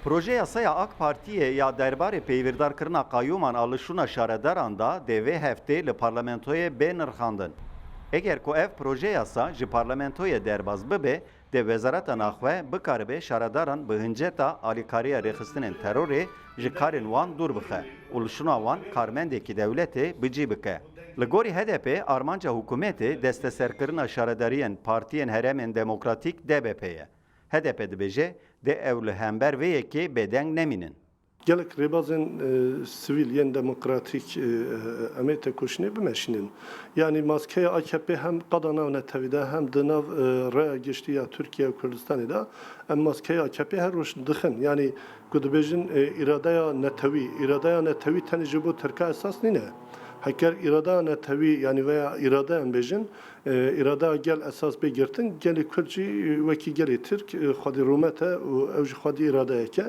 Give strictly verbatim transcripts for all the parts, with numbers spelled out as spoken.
Proje yasaya AK Partiyê ya derbarê peywirdarkirina qayûman a li şûna şaredaran de dê vê heftê li parlamentoyê bê nirxandin. Eger ku ev proje yasa ji parlamentoyê derbas bibe, dê Wezareta Naxwe bikaribe şaredaran bi hinceta alîkariya rêxistinên terorê ji karên wan dûr bixe û li şûna wan karmendekî dewletê bi cî bike. Li gorî H D P, armanca hikûmetê desteserkirina şaredariyên partiyên herêmên demokratîk D B P ye. H D P dibêje, dê ew li hember vê yekê bêdeng nemînin. Gelek rêbazên, e, sivîl yên demokratîk, e, em ê tekoşînê bimeşînin. Yanî maskeya A K P hem qada nav netewî de hem di nav, e, raya giştî ya Tirkiye û Kurdistanê de em maskeya A K P her roj dixin. Yanî ku dibêjin, e, îradeya netewî, îradeya netewî tenê ji bo Tirka esas nîne. Heker îradeya netewî, yanî veya îrade em bêjin, e, îradeya gel esas bê girtin, gelê Kurd jî, e, wekî gelê Tirk, e, xwedî rûmet e û ew jî xwedî îradeyek e.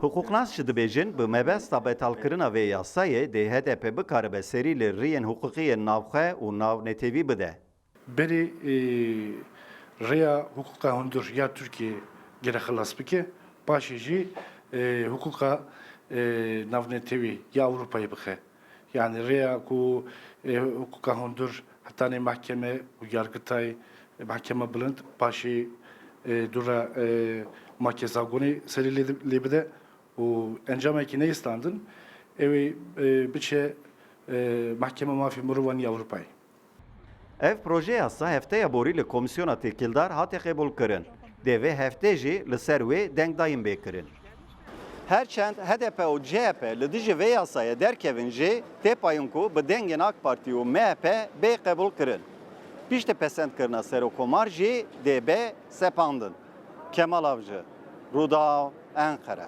Hiqûqnas jî dibêjin, bi mebesta betalkirina vê yasayê dê H D P bikaribe serî li riyên hiqûqî yên navxwe û navnetewî bide. Berê, e, rêya hiqûqa hundir ya Tirkiyê gere xilas bike, paşê jî, e, hiqûqa, e, navnetewî ya Ewropayê bixe. Yanî rêya ku, e, hiqûqa hundir hetanê mehkeme û yargitay, e, mehkema bilind, paşê, e, dûra, e, makezagonê serî lê, lê bide û encamekî neyê standin, ew ê, e, biçe, e, Mehkema Mafê Mirovan ya Ewropayê. Ev proje yasa hefteya borî li Komîsyona Têkildar hate qebûlkirin. Dê vê heftê jî li ser wê dengdayîn bê kirin. Her çend H D P û C H P li dijî vê yasayê derkevin jî, tê payîn ku bi dengên AK Partî û M H P bê qebûlkirin. Piştî pesendkirina Serokomar jî dê bê sepandin. Kemal Avcı, Rûdaw, Enqere.